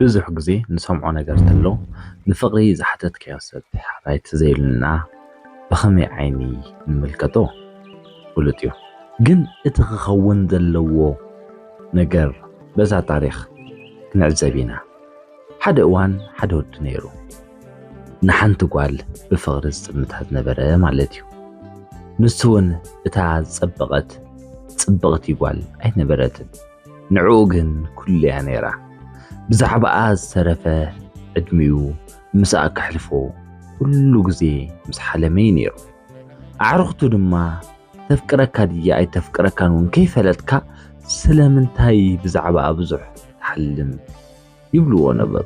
ብዙሕ ግዜ ንሰምዖ ነገር ተሎ፣ ንፍቕሪ ዝሓተትካዮ ሰብ ሕራይ ተዘይሉና ብኸመይ ዓይኒ ንምልከቶ? ፍሉጥ እዩ። ግን እቲ ክኸውን ዘለዎ ነገር በዛ ታሪኽ ክንዕዘብ ኢና። ሓደ እዋን ሓደ ወዲ ነይሩ። ንሓንቲ ጓል ብፍቕሪ ዝጥምታ ዝነበረ ማለት እዩ። ንሱ እውን እታ ዝጸበቐት ጽብቕቲ ጓል ኣይነበረትን። ንዕኡ ግን ኩሉ እያ ነይራ። ብዛዕባኣ ዝተረፈ ዕድሚኡ ምስኣ ከሕልፎ ኩሉ ግዜ ምስ ሓለመ እዩ ነይሩ። ኣዕሩኽቱ ድማ ተፍቅረካ ድያ ኣይተፍቅረካን እውን ከይፈለጥካ ስለምንታይ ብዛዕባኣ ብዙሕ ትሓልም? ይብልዎ ነበሩ።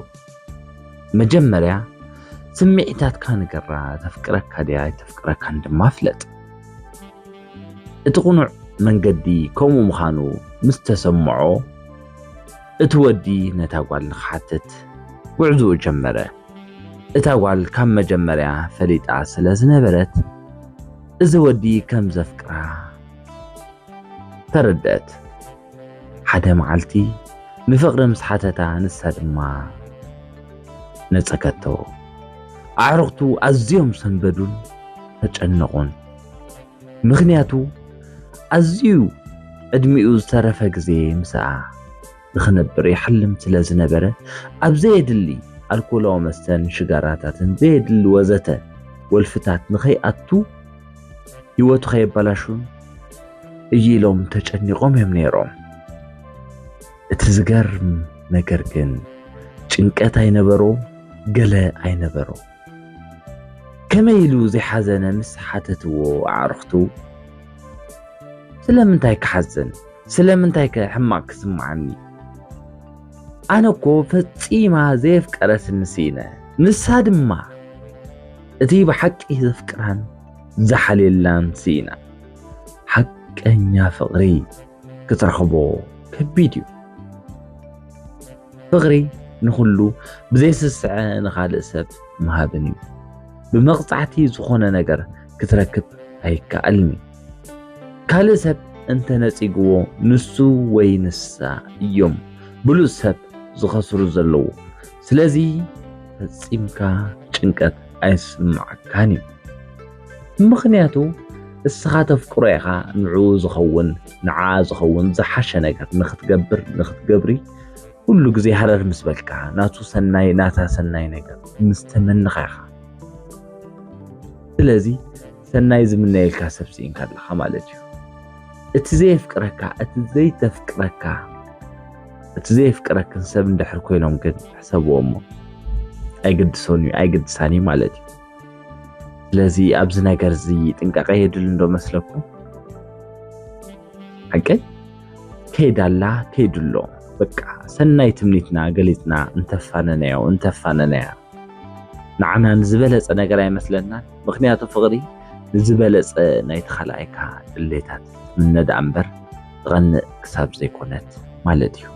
መጀመርያ ስምዒታትካ ንገራ፣ ተፍቅረካ ድያ ኣይተፍቅረካን ድማ ፍለጥ። እቲ ቅኑዕ መንገዲ ከምኡ ምዃኑ ምስ ተሰምዖ፣ እቲ ወዲ ነታ ጓል ንኽሓትት ጉዕዞኡ ጀመረ። እታ ጓል ካብ መጀመርያ ፈሊጣ ስለ ዝነበረት፣ እዚ ወዲ ከም ዘፍቅራ ተረድአት። ሓደ መዓልቲ ንፍቕሪ ምስ ሓተታ፣ ንሳ ድማ ነጸገቶ። ኣዕሩኽቱ ኣዝዮም ሰንበዱን ተጨነቑን። ምኽንያቱ ኣዝዩ ዕድሚኡ ዝተረፈ ግዜ ምስኣ ንኽነብር ይሓልም ስለ ዝነበረ፣ ኣብ ዘየድሊ ኣልኮላዊ መስተን ሽጋራታትን ዘየድሊ ወዘተ ወልፍታት ንኸይኣቱ፣ ህይወቱ ከየበላሹን እዩ ኢሎም ተጨኒቖም እዮም ነይሮም። እቲ ዝገርም ነገር ግን ጭንቀት ኣይነበሮ፣ ገለ ኣይነበሮ። ከመይ ኢሉ ዘይሓዘነ ምስ ሓተትዎ ኣዕሩኽቱ፣ ስለምንታይ ክሓዝን? ስለምንታይ ከ ሕማቕ ክስምዓኒ? ኣነ እኮ ፈጺማ ዘየፍቀረትኒ ስኢነ። ንሳ ድማ እቲ ብሓቂ ዘፍቅራን ዝሓልየላን ስኢና። ሓቀኛ ፍቕሪ ክትረኽቦ ከቢድ እዩ። ፍቕሪ ንኹሉ ብዘይስስዐ ንኻልእ ሰብ ምሃብን እዩ። ብመቕጻዕቲ ዝኾነ ነገር ክትረክብ ኣይከኣልን እዩ። ካልእ ሰብ እንተ ነጺግዎ፣ ንሱ ወይ ንሳ እዮም ብሉጽ ሰብ ዝኸስሩ ዘለዉ። ስለዚ ፈጺምካ ጭንቀት ኣይስምዓካን እዩ። ምኽንያቱ እስኻ ተፍቅሮ ኢኻ፣ ንዕኡ ዝኸውን፣ ንዓኣ ዝኸውን ዝሓሸ ነገር ንኽትገብር፣ ንኽትገብሪ፣ ኩሉ ግዜ ሃረር ምስ በልካ፣ ናቱ ሰናይ፣ ናታ ሰናይ ነገር ምስ ተመንኻ ኢኻ። ስለዚ ሰናይ ዝምነየልካ ሰብ ስኢንካ ኣለኻ ማለት እዩ። እቲ ዘየፍቅረካ፣ እቲ ዘይተፍቅረካ፣ እቲ ዘየፍቅረክን ሰብ እንድሕር ኮይኖም ግን ሕሰብዎ እሞ፣ ኣይግድሶን እዩ፣ ኣይግድሳን እዩ ማለት እዩ። ስለዚ ኣብዚ ነገር እዚ ጥንቃቐ የድሊ እንዶ መስለኩም? ሓቀይ ከይዳላ ከይድሎ፣ በቃ ሰናይ ትምኒትና ገሊጽና እንተፋነናዮ፣ እንተፋነናያ፣ ንዓና ንዝበለጸ ነገር ኣይመስለናን። ምኽንያቱ ፍቕሪ ንዝበለጸ ናይቲ ካልኣይካ ድሌታት ትምነ ደኣ እምበር ትቐንእ ክሳብ ዘይኮነት ማለት እዩ።